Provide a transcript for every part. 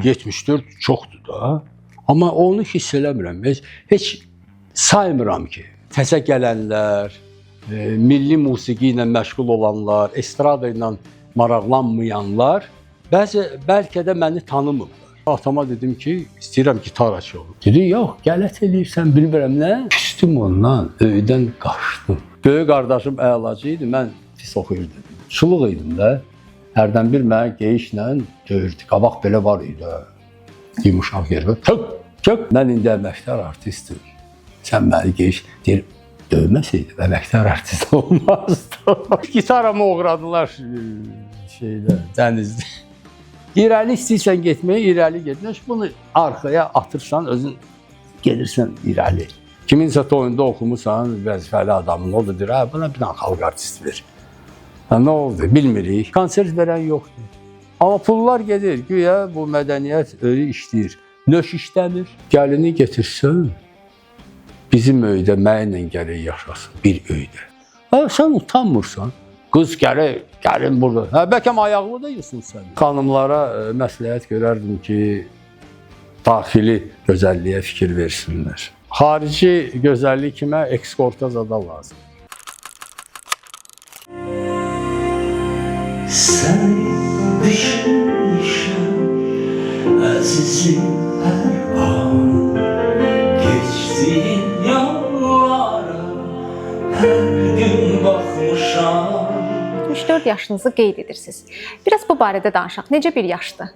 74 çoxdur da. Amma onu hiss eləmirəm. Heç saymıram ki, təzə gələnlər, milli musiqi ilə məşğul olanlar, estrada ilə maraqlanmayanlar bəzi bəlkə də məni tanımırlar. Atama dedim ki, istəyirəm gitaraçı olum. Dedi, yox, qələt eləyirsən, bilmirəm nə. Küstüm ondan, öydən qaçdım. Böyük qardaşım əlaçı idi, mən pis oxuyurdum. Çuluq idim də. Hərdən bir mənə geyişlə döyürdü. Qabaq belə var idi. Yumuşaq yer. Tök, tök. Mən indi əməkdar artistim. Sən məni geyiş, deyir, döyməsəydim əməkdar artist olmazdı. Gitaramı oğradılar şeydə, dənizdə. İrəli istəyirsən getməyə, irəli getmək. Bunu arxaya atırsan, özün gedirsən irəli. Kiminsə toyunda oxumusan, vəzifəli adamın, o da deyir, hə, buna bir dənə xalq artisti ver. Hə, nə oldu? Bilmirik. Konsert verən yoxdur. Amma pullar gedir. Güya bu mədəniyyət öyü işləyir. Nöş işləmir. Gəlini getirsən, bizim öydə mənlə gərək yaşasın, bir öydə. Hə, sən utanmırsan. Qız gərək, gəlin burada. Hə, bəlkə ayaqlı da yusun sən. Xanımlara məsləhət görərdim ki, daxili gözəlliyə fikir versinlər. Xarici gözəllik kimə? Ekskorta zada lazım. Səni düşünmüşəm əzizim hər an, keçdiyin yollara hər gün baxmışam. 74 yaşınızı qeyd edirsiniz. Biraz bu barədə danışaq. Necə bir yaşdır?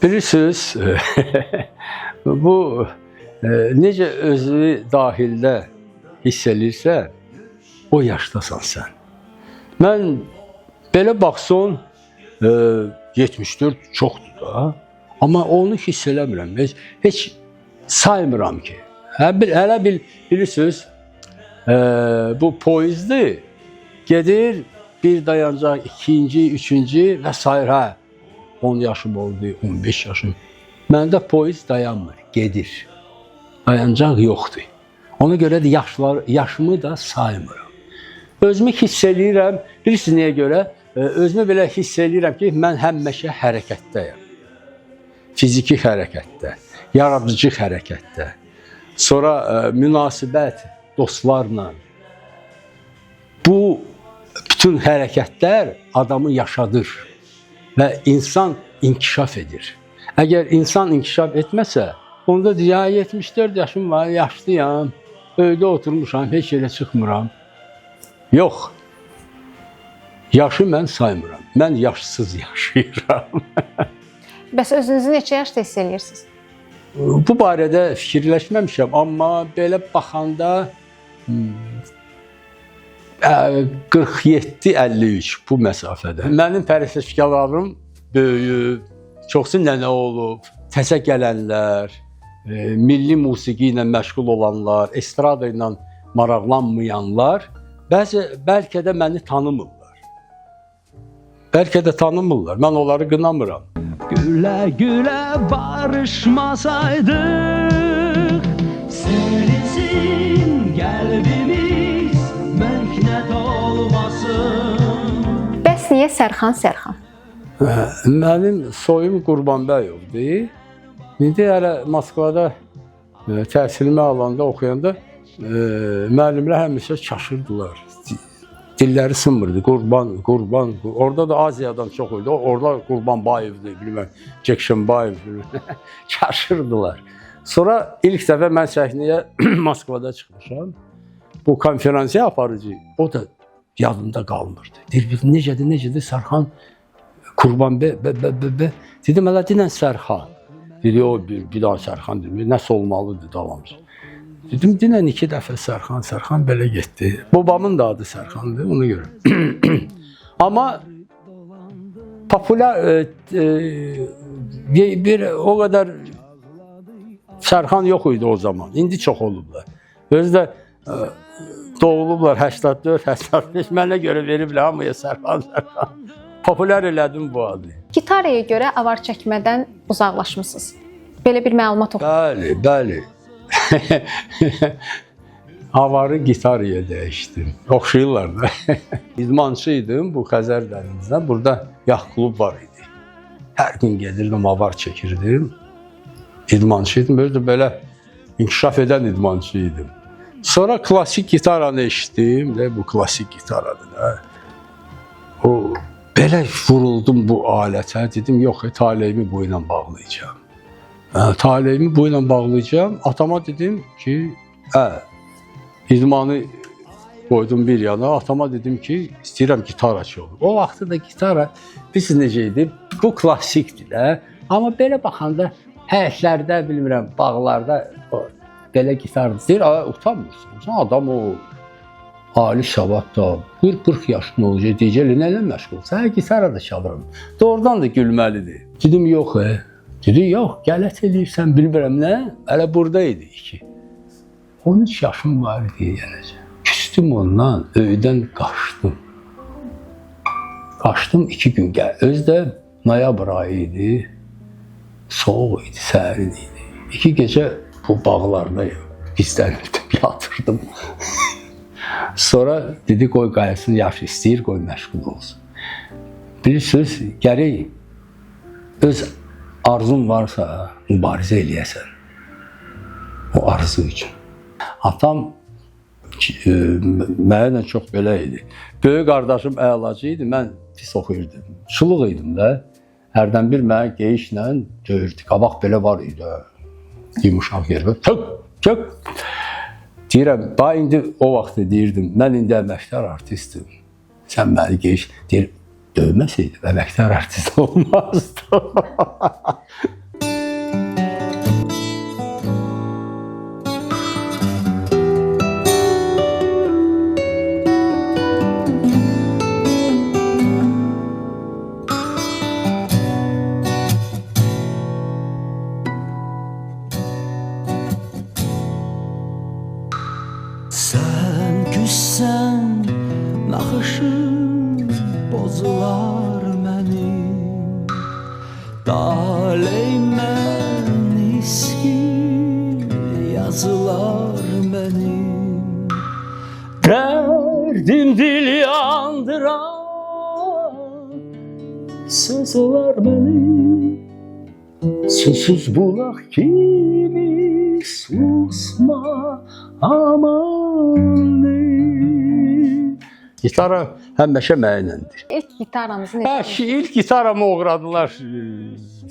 Bilirsiniz, bu necə özünü daxildə hiss eləyirsə, o yaşdasan sən. Mən belə baxsan, 74 çoxdur da. Amma onu hiss eləmirəm. Heç saymıram ki. Hələ bil, bilirsiniz, bu poizdir. Gedir, bir dayanacaq, ikinci, üçüncü və s. Hə, 10 yaşım oldu, 15 yaşım. Məndə poiz dayanmır, gedir. Dayancaq yoxdur. Ona görə də yaşımı da saymıram. Özümü hiss eləyirəm, bilirsiniz niyə görə? Özümü belə hiss eləyirəm ki, mən həmişə hərəkətdəyəm. Fiziki hərəkətdə, yaradıcı hərəkətdə. Sonra münasibət dostlarla. Bu bütün hərəkətlər adamı yaşadır və insan inkişaf edir. Əgər insan inkişaf etməsə, onda deyir, ya 74 yaşım var, yaşlıyam, öydə oturmuşam, heç yerə çıxmıram. Yox, yaşı mən saymıram. Mən yaşsız yaşayıram. Bəs özünüzü neçə yaşda hiss eləyirsiniz? Bu barədə fikirləşməmişəm, amma belə baxanda 47-53 bu məsafədə. Mənim pərəstişkarlarım böyüyüb, çoxsu nənə olub, təzə gələnlər, milli musiqi ilə məşğul olanlar, estrada ilə maraqlanmayanlar bəzi bəlkə də məni tanımırlar. Bəlkə də tanımırlar. Mən onları qınamıram. Güle güle barışmasaydık, sevinsin kalbimiz mehnet olmasın. Bəs niyə Sərxan Sərxan? Mənim soyum Qurbanbəyovdur. İndi hələ Moskvada təhsilimi alanda, oxuyanda müəllimlər həmişə çaşırdılar. Dilləri sınmırdı. Qurban, Qurban. Orada da Aziyadan çox idi. Orada Qurbanbayevdir, bilməm, Cekşinbayev. Çaşırdılar. Sonra ilk dəfə mən səhnəyə Moskvada çıxmışam. Bu konferansiya aparıcı, o da yadında qalmırdı. Deyir, necədir, necədir Sərxan Qurban be, be, be, be, be. Dedim, hələ dinən Sərxan. Dedi, o bir daha Sərxan demir, nəsə olmalıdır davamlı. Dedim, dinən iki dəfə Sərxan, Sərxan belə getdi. Babamın da adı Sərxandır, ona görə. Amma populyar bir o qədər Sərxan yox idi o zaman. İndi çox olublar. Özü də doğulublar 84, 85. Mənə görə veriblər hamıya Sərxan, Sərxan. Populyar elədim bu adı. Gitaraya görə avar çəkmədən uzaqlaşmısınız. Belə bir məlumat oxudum. Bəli, bəli. Avarı gitaraya dəyişdim. Oxşayırlar da. İdmançı idim bu Xəzər dənizində. Burada yax klub var idi. Hər gün gedirdim, avar çəkirdim. İdmançı idim, özü də belə inkişaf edən idmançı idim. Sonra klassik gitaranı eşitdim. De, bu klassik gitaradır da. O belə vuruldum bu alətə. Dedim, yox, taleyimi bu ilə bağlayacağam. Taleyimi bu ilə bağlayacağam. Atama dedim ki, idmanı qoydum bir yana. Atama dedim ki, istəyirəm gitara çalım. O vaxtı da gitara bilirsiniz necə idi? Bu klassikdir də. Amma belə baxanda həyətlərdə, bilmirəm, bağlarda o, belə gitar deyir, utanmırsan. Sən adam o ali savad da 40 yaşında olacaq, deyəcək, nə ilə məşğulsan? Hə, gitara da çalıram. Doğrudan da gülməlidir. Dedim, yox, Dedi, yox, qələt eləyirsən, bilmirəm nə. Hələ burada idi ki. 13 yaşım var idi yenəcə. Küstüm ondan, öydən qaçdım. Qaçdım 2 gün. Özü də noyabr ayı idi. Soğuk idi, sərin idi. 2 gecə bu bağlarda gizlənirdim, yatırdım. Sonra dedi, qoy qayıtsın, yaşı istəyir, qoy məşğul olsun. Bilirsiniz, gərək öz arzun varsa mübarizə eləyəsən o arzu üçün. Atam mənə çox belə idi. Böyük qardaşım əlacı idi, mən pis oxuyurdum. Çuluq idim də. Hərdən bir mənə geyişlə döyürdü. Qabaq belə var idi. Yumuşaq yer. Tök, tök. Deyirəm, bax indi o vaxt deyirdim, mən indi əməkdar artistim. Sən məni geyiş, deyir, döyməsəydim, əməkdar artist olmazdı. Sen küssen naxışım bozular mənim. Taleymə niski yazılar mənim. Derdim dil yandıran söz olar mənim. Susuz bulak kimi susma aman ey. Gitara həmişə mənimlədir. İlk gitaranızı necə? Hə, ilk gitaramı oğradılar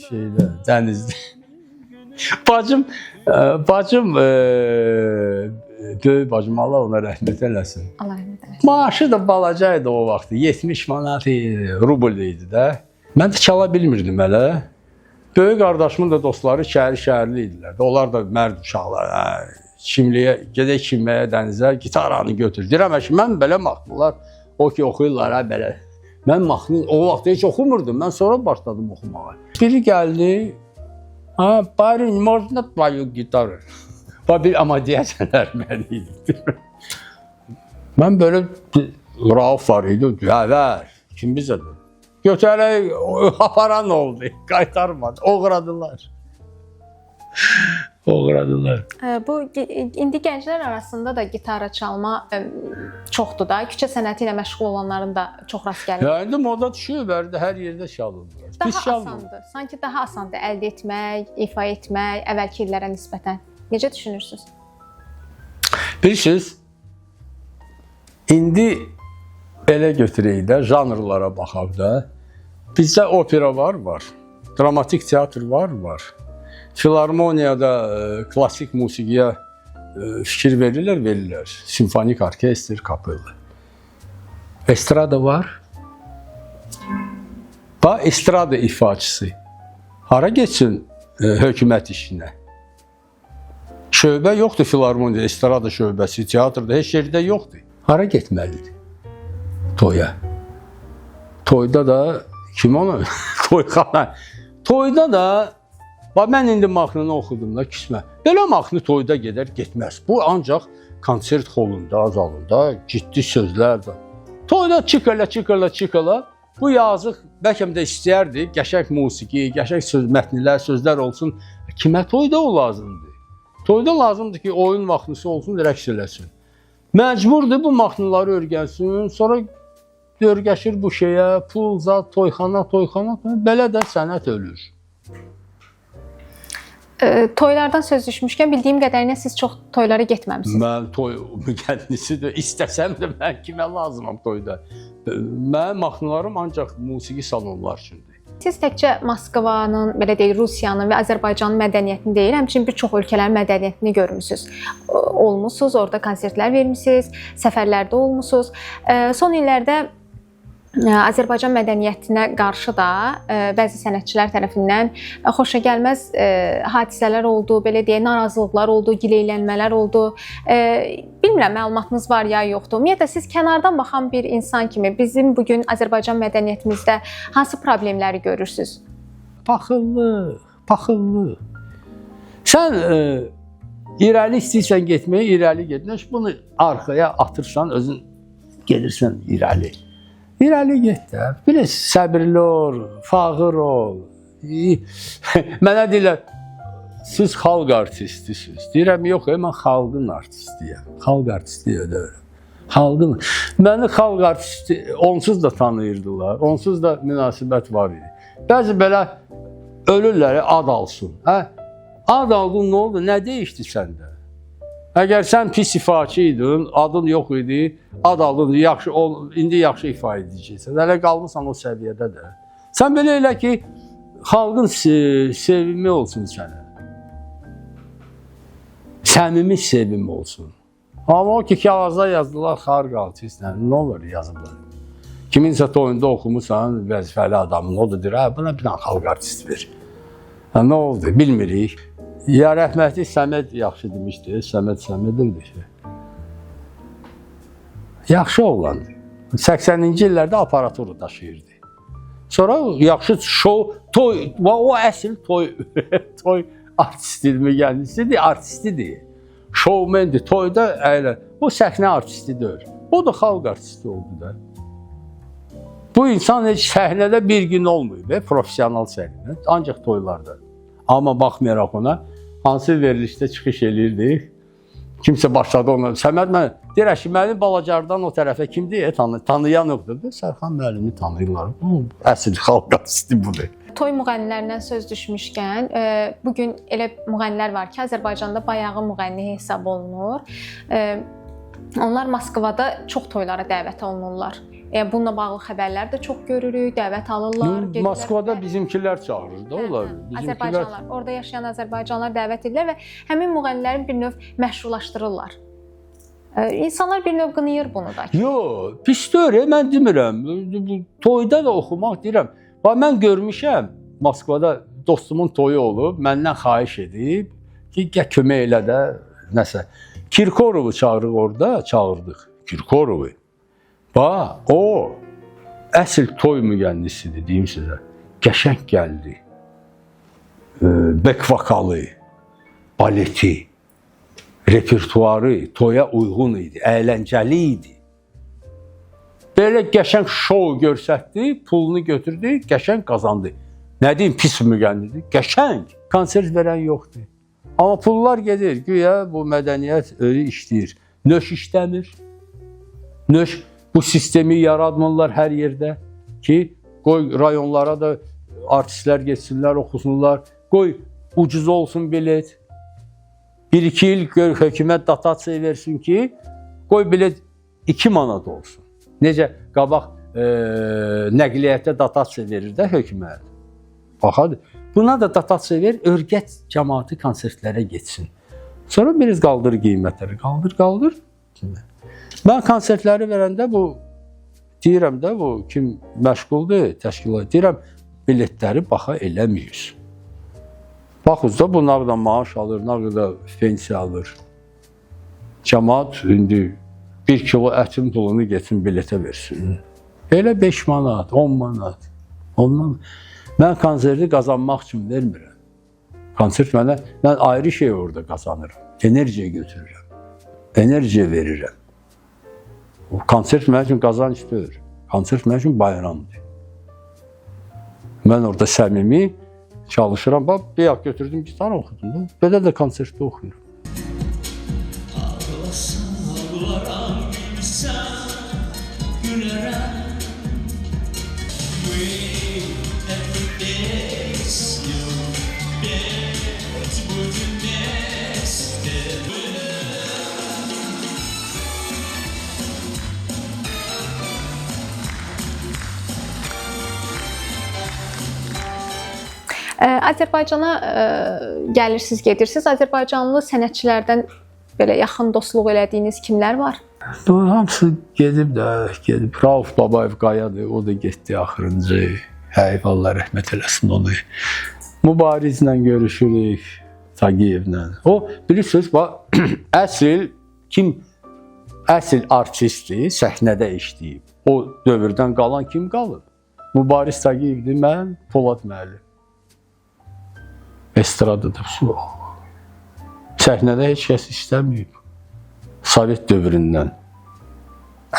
şeydə, dənizdə. Bacım, böyük bacım, Allah ona rəhmət eləsin. Allah rəhmət eləsin. Maaşı da balaca idi o vaxt. 70 manat idi, rubl idi də. Mən də çala bilmirdim hələ. Böyük qardaşımın da dostları şəhərli idilər. Onlar da mərd uşaqlar. Hə, çimliyə, gedək çimməyə dənizə, gitaranı götür. Deyirəm, ki, mən belə mahnılar, o ki oxuyurlar hə belə. Mən mahnı o vaxt heç oxumurdum. Mən sonra başladım oxumağa. Biri gəldi. Ha, parень, можно твою гитару? Bax bir amma deyəsən erməni idi. Mən belə Rauf var idi. Hə, ver. Kim bizədir? Götürərək aparan oldu. Qaytarmadı. Oğradılar. Oğradılar. Bu indi gənclər arasında da gitara çalma çoxdur da. Küçə sənəti ilə məşğul olanların da çox rast gəlir. Ya indi moda düşüb, hər yerdə çalırlar. Daha Biz çalmırıq. asandır. Sanki daha asandır əldə etmək, ifa etmək əvvəlki illərə nisbətən. Necə düşünürsüz? Bilirsiniz, indi belə götürək də, janrlara baxaq da. Bizdə opera var, var. Dramatik teatr var, var. Filarmoniyada klassik musiqiyə fikir verirlər, verirlər. Simfonik orkestr, kapella. Estrada var. Bax, estrada ifaçısı. Hara getsin hökumət işinə? Şöbə yoxdur filarmoniyada, estrada şöbəsi, teatrda, heç yerdə yoxdur. Hara getməlidir? Toya. Toyda da kim ona? Toyxana. Toyda da bax mən indi mahnını oxudum da küsmə. Belə mahnı toyda gedər, getməz. Bu ancaq konsert holunda, zalında ciddi sözlər də. Toyda çıx elə, çıx elə, çıx elə. Bu yazıq bəlkə də istəyərdi, qəşəng musiqi, qəşəng söz mətnlər, sözlər olsun. Kimə toyda o lazımdır? Toyda lazımdır ki, oyun mahnısı olsun, rəqs eləsin. Məcburdur bu mahnıları öyrənsin, sonra dörgəşir bu şeyə, pul, zat, toyxana, toyxana. Belə də sənət ölür. Toylardan söz düşmüşkən bildiyim qədərilə siz çox toylara getməmisiniz. Mən toy müğənnisi də istəsəm də mən kimə lazımam toyda? Mənim mahnılarım ancaq musiqi salonlar üçündür. Siz təkcə Moskvanın, belə deyək, Rusiyanın və Azərbaycanın mədəniyyətini deyil, həmçinin bir çox ölkələrin mədəniyyətini görmüsüz. Olmusunuz, orada konsertlər vermisiniz, səfərlərdə olmusunuz. Son illərdə Azərbaycan mədəniyyətinə qarşı da bəzi sənətçilər tərəfindən xoşagəlməz hadisələr oldu, belə deyək, narazılıqlar oldu, gileylənmələr oldu. Bilmirəm məlumatınız var ya yoxdur. Ümumiyyətlə siz kənardan baxan bir insan kimi bizim bu gün Azərbaycan mədəniyyətimizdə hansı problemləri görürsüz? Paxıllıq, paxıllıq. Sən irəli istəyirsən getməyi, irəli get. Bunu arxaya atırsan, özün gedirsən irəli. İrəli get də. Biraz səbirli ol, fağır ol. Mənə deyirlər, siz xalq artistisiniz. Deyirəm, yox, mən xalqın artistiyəm. Xalq artisti ödəyirəm. Xalqın. Məni xalq artisti onsuz da tanıyırdılar, onsuz da münasibət var idi. Bəzi belə ölürlər, ad alsın. Hə? Ad aldın, nə oldu? Nə dəyişdi səndə? Əgər sən pis ifaçı idin, adın yox idi, ad aldın, yaxşı ol, indi yaxşı ifa edəcəksən. Hələ qalmısan o səviyyədə də. Sən belə elə ki, xalqın sevimi olsun sənə. Səmimi sevimi olsun. Amma o ki, kağızda yazdılar, xalq artistlə, nə olur yazıblar. Kiminsə toyunda oxumusan, vəzifəli adamın, o da deyir, hə, buna bir dənə xalq artisti ver. Hə, nə oldu, bilmirik. Ya rəhmətli Səməd yaxşı demişdi, Səməd Səmədovdur ki. Yaxşı oğlandı. 80-ci illərdə aparaturu daşıyırdı. Sonra yaxşı şou, toy, o əsl toy, toy artistidir, müğənnisidir, artistidir. Şovmendir, toyda əylən. O səhnə artisti deyil. O da xalq artisti oldu da. Bu insan heç səhnədə bir gün olmayıb, professional səhnədə, ancaq toylarda. Amma baxmayaraq ona, hansı verilişdə çıxış eləyirdi, kimsə başladı ona. Səməd mən, deyir ki, mənim balacardan o tərəfə kimdir? Tanıyan yoxdur. Sərxan müəllimi tanıyırlar. Bu əsl xalq artisti budur. Toy müğənnilərindən söz düşmüşkən, bu gün elə müğənnilər var ki, Azərbaycanda bayağı müğənni hesab olunur. Onlar Moskvada çox toylara dəvət olunurlar. Bununla bağlı xəbərlər də çox görürük, dəvət alırlar. Moskvada bizimkilər çağırır da, onlar. Azərbaycanlar, orada yaşayan Azərbaycanlar dəvət edirlər və həmin müğənnilərin bir növ məşhurlaşdırırlar. İnsanlar bir növ qınayır bunu da. Yox, pis deyil, mən demirəm. Toyda da oxumaq deyirəm. Bax, mən görmüşəm, Moskvada dostumun toyu olub, məndən xahiş edib ki, gəl kömək elə də nəsə. Kirkorovu çağırıq orada, çağırdıq. Kirkorovu. Bax, o əsl toy müğənnisidir, deyim sizə. Qəşəng gəldi. Bek vokalı, baleti, repertuarı toya uyğun idi, əyləncəli idi. Belə qəşəng şou göstərdi, pulunu götürdü, qəşəng qazandı. Nə deyim, pis müğənnidir? Qəşəng. Konsert verən yoxdur. Amma pullar gedir, güya bu mədəniyyət öyle işləyir. Nöş işləmir. Nöş bu sistemi yaratmırlar hər yerdə ki, qoy rayonlara da artistlər getsinlər, oxusunlar, qoy ucuz olsun bilet. 1-2 il gör, hökumət dotasiya versin ki, qoy bilet 2 manat olsun. Necə qabaq nəqliyyətə dotasiya verir də hökumət. Bax, buna da dotasiya ver, örgət cəmaatı konsertlərə getsin. Sonra biraz qaldır qiymətləri, qaldır, qaldır. Mən konsertləri verəndə bu, deyirəm də, bu kim məşğuldur təşkilat, deyirəm, biletləri baxa eləmiyiz. Baxız da, bu nə qədər maaş alır, nə qədər pensiya alır. Cəmaat indi 1 kilo ətin pulunu getsin biletə versin. Elə 5 manat, 10 manat. Ondan mən konserti qazanmaq üçün vermirəm. Konsert mənə, mən ayrı şey orada qazanıram. Enerjiya götürürəm. Enerjiya verirəm. O konsert mənim üçün qazanc deyil. Konsert mənim üçün bayramdır. Mən orada səmimi çalışıram. Bax, bir yaq götürdüm, gitar oxudum da. Belə də konsertdə oxuyuram. Ağlasan ağlaram, gülsən gülərəm. Azərbaycana gəlirsiniz, gedirsiniz. Azərbaycanlı sənətçilərdən belə yaxın dostluq elədiyiniz kimlər var? Hamısı gedib də, gedib. Rauf Babayev Qayadır, o da getdi axırıncı. Həyif, Allah rəhmət eləsin onu. Mübarizlə görüşürük, Tagiyevlə. O, bilirsiniz, bax, əsl kim əsl artistdir, səhnədə işləyib. O dövrdən qalan kim qalıb? Mübariz Tagiyevdir, mən, Polad müəllim. Estradada su. Səhnədə heç kəs işləməyib. Sovet dövründən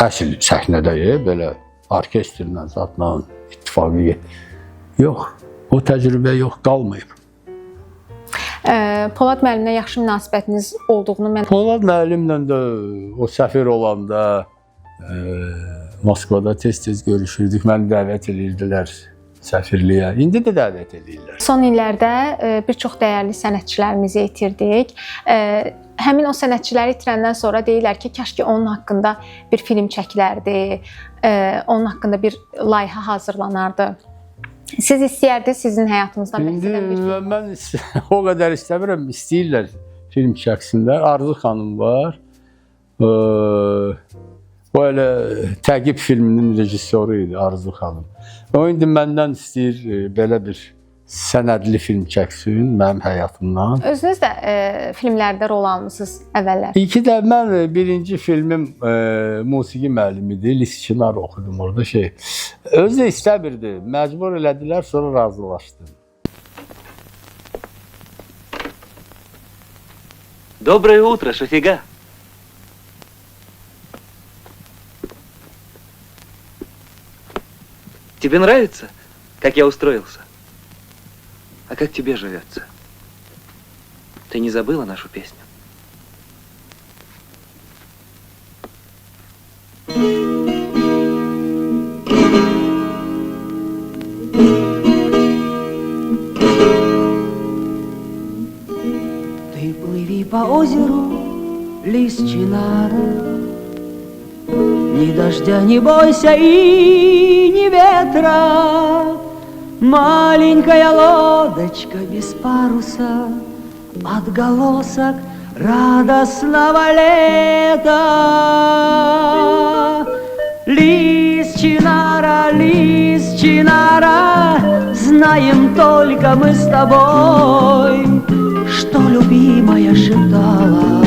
əsl səhnədə belə orkestrlə, zatla, ittifaqı yox. O təcrübə yox, qalmayıb. Polad müəllimlə yaxşı münasibətiniz olduğunu mən Polad müəllimlə də o səfir olanda Moskvada tez-tez görüşürdük. Məni dəvət edirdilər səfirliyə. İndi də dəvət edirlər. Son illərdə bir çox dəyərli sənətçilərimizi itirdik. Həmin o sənətçiləri itirəndən sonra deyirlər ki, kaş ki onun haqqında bir film çəkilərdi, onun haqqında bir layihə hazırlanardı. Siz istəyərdiniz sizin həyatınızdan bəhs İndi edən bir film. mən o qədər istəmirəm, istəyirlər film çəksinlər. Arzu xanım var. O elə Təqib filminin rejissoru idi Arzu xanım. O indi məndən istəyir belə bir sənədli film çəksin mənim həyatımdan. Özünüz də filmlərdə rol almısınız əvvəllər. İki də mən birinci filmim musiqi müəllimi idi. Lisçinar oxudum orada şey. Özü də istəmirdi. Məcbur elədilər, sonra razılaşdım. Доброе утро, Шафига. Тебе нравится, как я устроился? А как тебе живется? Ты не забыла нашу песню? Ты плыви по озеру, лист чинара, Ни дождя не бойся и ни ветра. Маленькая лодочка без паруса, Отголосок радостного лета. Лист чинара, знаем только мы с тобой, что любимая шептала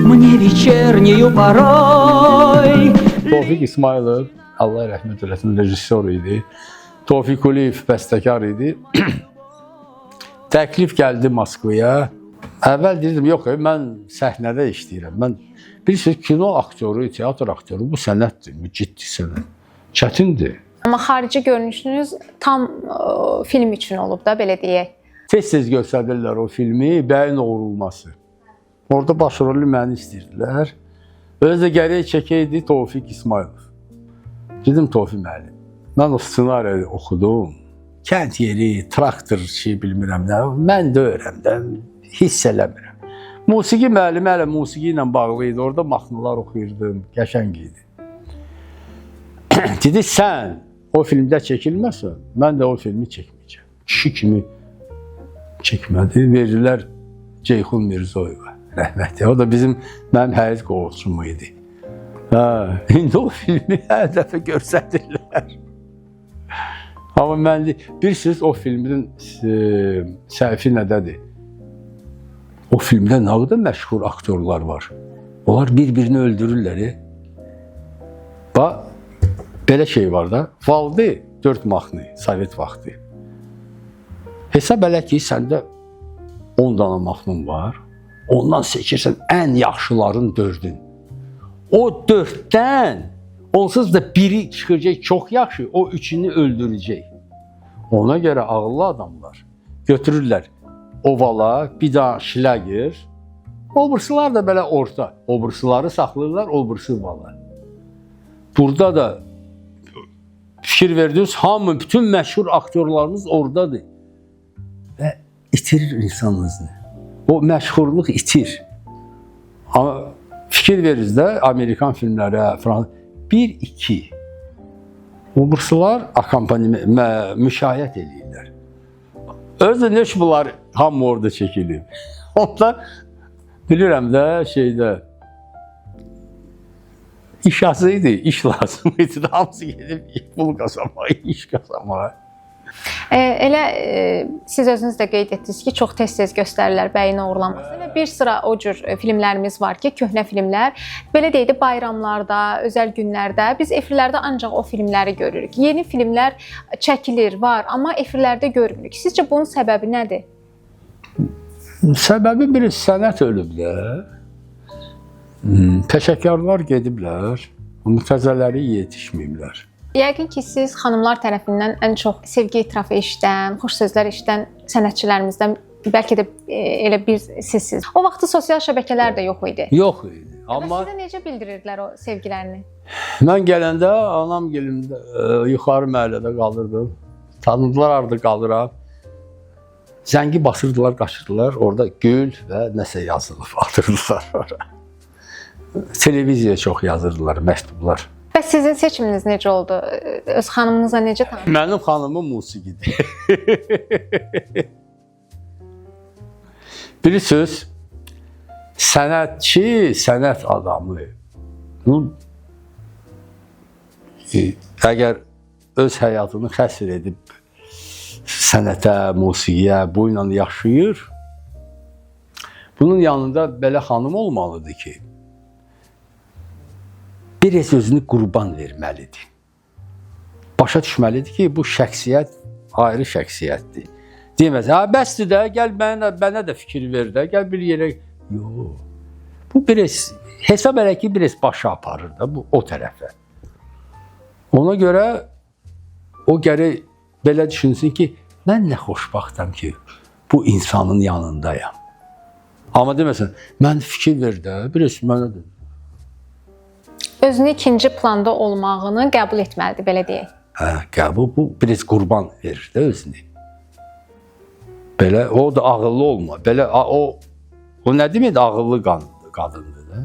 мне вечернею порой. Tofiq İsmayılov, Allah rəhmət eləsin, rejissor idi. Tofiq Quliyev bəstəkar idi. Təklif gəldi Moskvaya. Əvvəl deyirdim, yox, mən səhnədə işləyirəm. Mən bilirsiniz, kino aktyoru, teatr aktyoru bu sənətdir, bu ciddi sənət. Çətindir. Amma xarici görünüşünüz tam film üçün olub da, belə deyək. Tez-tez göstərirlər o filmi, Bəyin oğrulması. Orada baş rolü məni istəyirdilər. Özü də gərək çəkəydi Tofiq İsmayılov. Dedim Tofiq müəllim, mən o ssenariyi oxudum. Kənd yeri, traktorçı bilmirəm nə, mən deyirəm də, hiss eləmirəm. Musiqi müəllimi hələ musiqi ilə bağlı idi. Orada mahnılar oxuyurdum, qəşəng idi. Dedi, sən o filmdə çəkilməsən, mən də o filmi çəkməyəcəm. Kişi kimi çəkmədi, verirlər Ceyhun Mirzoyeva, rəhmətli. O da mənim həyat qovulçum idi. Hə, indi o filmi hər dəfə göstərirlər. Amma mən bilirsiniz, o filmin səhvi nədədir? O filmdə nə qədər məşhur aktyorlar var. Onlar bir-birini öldürürlər. Bax, belə şey var da. Valdı 4 mahnı, Sovet vaxtı. Hesab elə ki, səndə 10 dana mahnın var. Ondan seçirsən ən yaxşıların 4-ün. O 4-dən onsuz da biri çıxacaq çox yaxşı, o 3-ünü öldürəcək. Ona görə ağıllı adamlar götürürlər ovala, bir daha şlager. Obruslar da belə orta. Obrusları saxlayırlar, obrusu vala. Burada da fikir verdiniz, hamı, bütün məşhur aktyorlarımız oradadır. Və itirir insan özünü. O məşhurluq itir. Amma fikir veririz də Amerikan filmlərə, Frans 1 2 Obruslar müşayiət eləyirlər. Özü də nə bunlar hamı orada çəkilib. Onlar bilirəm də şeydə iş az idi, iş lazım idi. Hamısı gedib pul qazanmağa, iş qazanmağa. Elə siz özünüz də qeyd etdiniz ki, çox tez-tez göstərirlər bəyin oğurlanmasını və bir sıra o cür filmlərimiz var ki, köhnə filmlər. Belə deyək də bayramlarda, özəl günlərdə biz efirlərdə ancaq o filmləri görürük. Yeni filmlər çəkilir, var, amma efirlərdə görmürük. Sizcə bunun səbəbi nədir? Səbəbi bir sənət ölüb də. Peşəkarlar gediblər, amma təzələri yetişməyiblər. Yəqin ki, siz xanımlar tərəfindən ən çox sevgi etirafı eşidən, xoş sözlər eşidən sənətçilərimizdən bəlkə də elə bir sizsiz. O vaxtı sosial şəbəkələr də yox idi. Yox idi. Amma sizə necə bildirirdilər o sevgilərini? Mən gələndə anam gelimdə yuxarı məhəllədə qalırdım. Tanıdılar harda qalıram. Zəngi basırdılar, qaçırdılar. Orada gül və nəsə yazılıb atırdılar ora. Televiziyaya çox yazırdılar, məktublar. Bəs sizin seçiminiz necə oldu? Öz xanımınızla necə tanışdınız? Mənim xanımım musiqidir. Bilirsiniz, sənətçi, sənət adamı. Əgər öz həyatını həsr edib sənətə, musiqiyə, bu ilə yaşayır, bunun yanında belə xanım olmalıdır ki, biraz özünü qurban verməlidir. Başa düşməlidir ki, bu şəxsiyyət ayrı şəxsiyyətdir. Deməz, ha bəsdir də, gəl mənə də fikir ver də, gəl bir yerə. Yox. Bu biraz, hesab elə ki, biraz başa aparır da bu o tərəfə. Ona görə o gərək belə düşünsün ki, mən nə xoşbəxtəm ki, bu insanın yanındayam. Amma deməsin, mən fikir ver də, biraz mənə də. Özünü ikinci planda olmağını qəbul etməlidir, belə deyək. Hə, qəbul, bu biraz qurban verir də özünü. Belə, o da ağıllı olma. Belə, o nə deməkdir? Ağıllı qadındır da.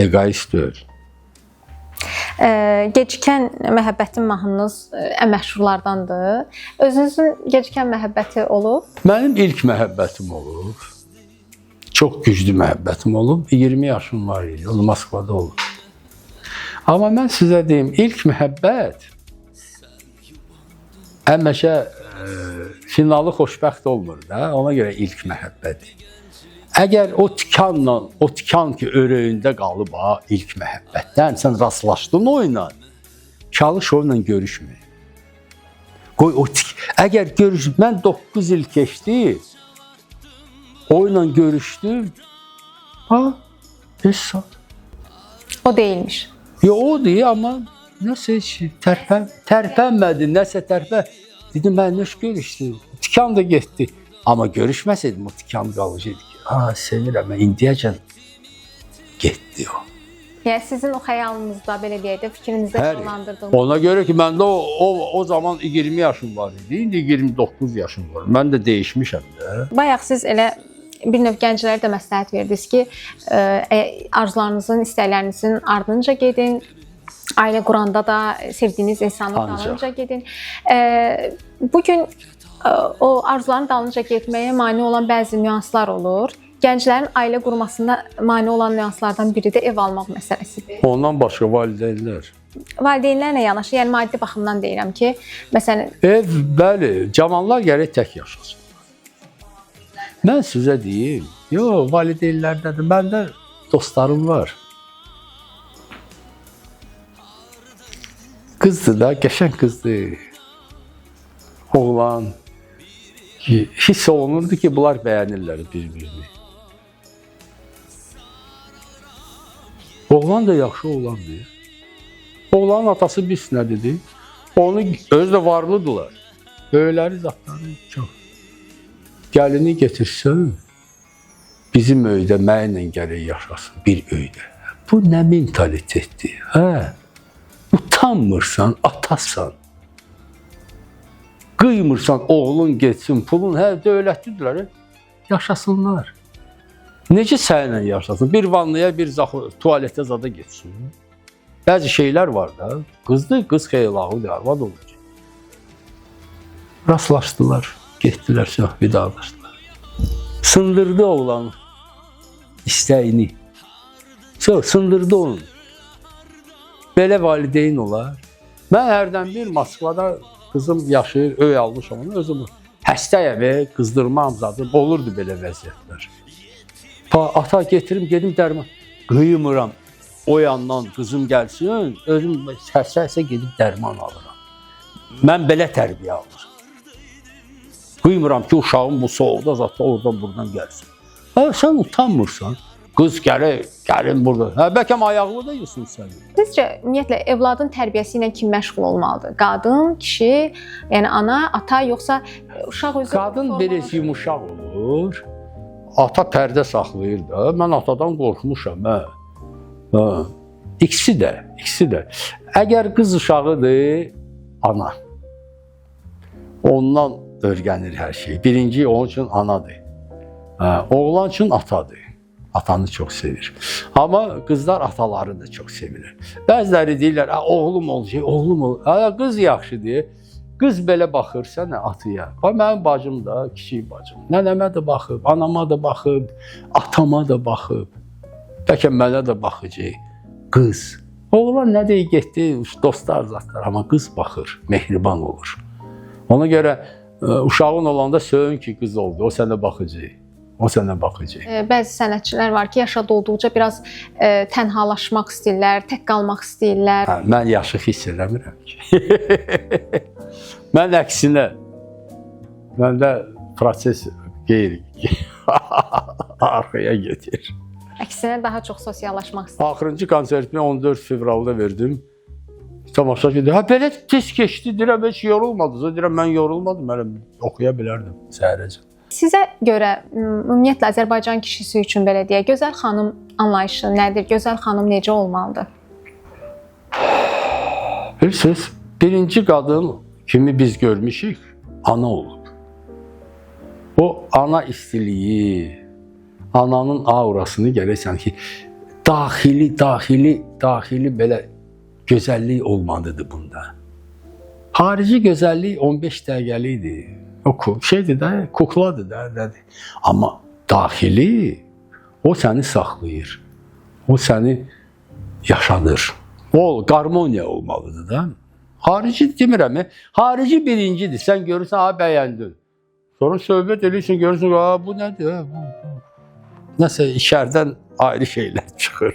Egoist deyil. Gecikən məhəbbətin mahnınız ən məşhurlardandır. Özünüzün gecikən məhəbbəti olub? Mənim ilk məhəbbətim olub. Çox güclü məhəbbətim olub. 20 yaşım var idi. O Moskvada olub. Amma mən sizə deyim, ilk məhəbbət həmişə finalı xoşbəxt olmur da. Ona görə ilk məhəbbədir. Əgər o tikanla, o tikan ki örəyində qalıb ha, ilk məhəbbətdən, sən rastlaşdın o ilə, çalış o ilə görüşmə. Qoy o tik, əgər görüş, mən 9 il keçdi, o ilə görüşdüm, ha, heç saat. O deyilmiş. Yox, o deyil, amma nəsə heç tərpənmədi, nəsə tərpən. Dedim, mən nə görüşdüm, tikan da getdi. Amma görüşməsəydim, o tikan qalacaqdı ki, ha, sevirəm, mən indiyəcən getdi o. Yəni sizin o xəyalınızda, belə deyək də, fikrinizdə canlandırdığınız. Ona görə ki, məndə o zaman 20 yaşım var idi, indi 29 yaşım var. Mən də dəyişmişəm də. Bayaq siz elə bir növ gənclərə də məsləhət verdiniz ki, arzularınızın, istəklərinizin ardınca gedin. Ailə quranda da sevdiyiniz insanın dalınca gedin. Bugün o arzuların dalınca getməyə mane olan bəzi nüanslar olur. Gənclərin ailə qurmasında mane olan nüanslardan biri də ev almaq məsələsidir. Ondan başqa valideynlər. Valideynlərlə yanaşı, yəni maddi baxımdan deyirəm ki, məsələn... Ev, bəli, cavanlar gərək tək yaşasınlar. Mən sizə deyim, yox, valideynlərdədir, məndə dostlarım var. Qızdır da, qəşəng qızdır. Oğlan. Hiss olunurdu ki, bunlar bəyənirlər bir-birini. Oğlan da yaxşı oğlandır. Oğlanın atası biz nə dedi? Onu özü də varlıdırlar. Böyükləri, zatları çox. Gəlini getirsin, bizim öydə mənlə gələk yaşasın, bir öydə. Bu nə mentalitetdir? Hə? Utanmırsan, atasan. Qıymırsan, oğlun getsin, pulun, hə, dövlətlidirlər, yaşasınlar. Necə səninlə yaşasın? Bir vannaya, bir tualetə zada getsin. Bəzi şeylər var da, qızdır, qız xeylağı, arvad olacaq. Rastlaşdılar. Getdilər, çox vidalaşdılar. Sındırdı oğlanın istəyini. Çox sındırdı onu. Belə valideyn olar. Mən hərdən bir Moskvada qızım yaşayır, öy almışam onu, özüm xəstəyəm, qızdırmam zadı, olurdu belə vəziyyətlər. Ata getirim, gedim dərman. Qıymıram. O yandan qızım gəlsin, özüm xəstəysə gedib dərman alıram. Mən belə tərbiyə alıram. Qıymıram ki, uşağım bu soğuqda zatda oradan buradan gəlsin. Hə, sən utanmırsan. Qız gəlir, gəlin burada. Hə, bəlkə ayaqlı da yesin səni. Sizcə ümumiyyətlə evladın tərbiyəsi ilə kim məşğul olmalıdır? Qadın, kişi, yəni ana, ata, yoxsa uşaq özü? Qadın biraz yumuşaq olur. Ata pərdə saxlayır da. Mən atadan qorxmuşam, hə. Hə. İkisi də, ikisi də. Əgər qız uşağıdır, ana. Ondan öyrənir hər şeyi. Birinci onun üçün anadır. Hə, oğlan üçün atadır. Atanı çox sevir. Amma qızlar atalarını da çox sevirlər. Bəziləri deyirlər, oğlum olacaq, oğlum ol. Hə, qız yaxşı deyir. Qız belə baxır sənə atıya. Bax mənim bacım da, kiçik bacım. Nənəmə də baxıb, anama da baxıb, atama da baxıb. Bəlkə mənə də baxacaq. Qız. Oğlan nə deyir getdi, dostlar zatlar, amma qız baxır, mehriban olur. Ona görə uşağın olanda söyün ki, qız oldu, o sənə baxacaq. O sənə baxacaq. Bəzi sənətçilər var ki, yaşa dolduqca biraz tənhalaşmaq istəyirlər, tək qalmaq istəyirlər. Hə, mən yaşı hiss eləmirəm ki. Mən əksinə, məndə proses qeyri arxaya gedir. Əksinə daha çox sosiallaşmaq istəyirlər. Axırıncı konsertimi 14 fevralda verdim. Tamaşaçı dedi, hə belə tez keçdi, deyirəm, heç yorulmadınız. Deyirəm, mən yorulmadım, hələ oxuya bilərdim səhərəcən. Sizə görə ümumiyyətlə Azərbaycan kişisi üçün belə deyək, gözəl xanım anlayışı nədir? Gözəl xanım necə olmalıdır? Bilirsiniz, birinci qadın kimi biz görmüşük, ana olub. O ana istiliyi, ananın aurasını gəlirsən ki, daxili belə gözəllik olmalıdır bunda. Xarici gözəllik 15 dəqiqəlikdir. O şeydir də, kukladır da, nədir. Amma daxili o səni saxlayır. O səni yaşadır. O qarmoniya olmalıdır da. Xarici demirəm, xarici birincidir. Sən görürsən, ha bəyəndin. Sonra söhbət edirsən, görürsən, ha bu nədir? Ha, bu. Nəsə içərdən ayrı şeylər çıxır.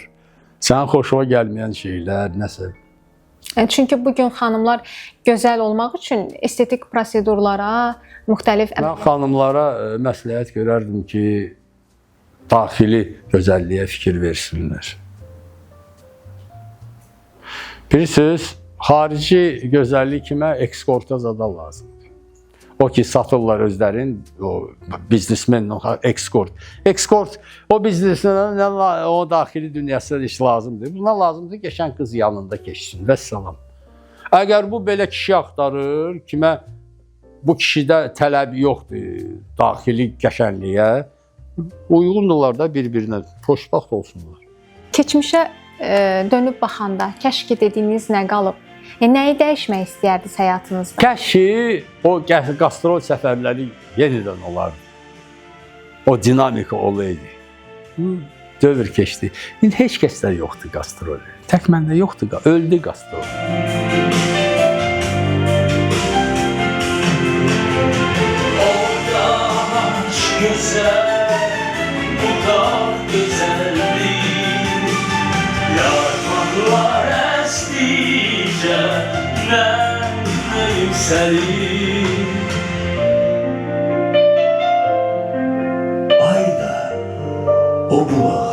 Sənin xoşuna gəlməyən şeylər, nəsə. Çünki bu gün xanımlar gözəl olmaq üçün estetik prosedurlara, müxtəlif Mən xanımlara məsləhət görərdim ki, daxili gözəlliyə fikir versinlər. Bilirsiniz, xarici gözəllik kimə? Ekskorta zada lazımdır. O ki, satırlar özlərin, o biznesmen, ekskort. Ekskort, o biznesmenə o daxili dünyasına iş lazımdır. Buna lazımdır, geçən qız yanında keçsin. Vəssalam. Əgər bu belə kişi axtarır, kimə bu kişidə tələb yoxdur daxili qəşənliyə, uyğundurlar da bir-birinə, xoşbəxt olsunlar. Keçmişə dönüb baxanda, kəşki dediyiniz nə qalıb? Nəyi dəyişmək istəyərdiniz həyatınızda? Kəşki o qastrol səfərləri yenidən olardı. O dinamika olaydı. Dövr keçdi. İndi heç kəsdə yoxdur qastrol. Tək məndə yoxdur, öldü qastrol. Güzel, bu da güzeldir. Yarmaklar estikçe nem yükselir. Ay da o bulak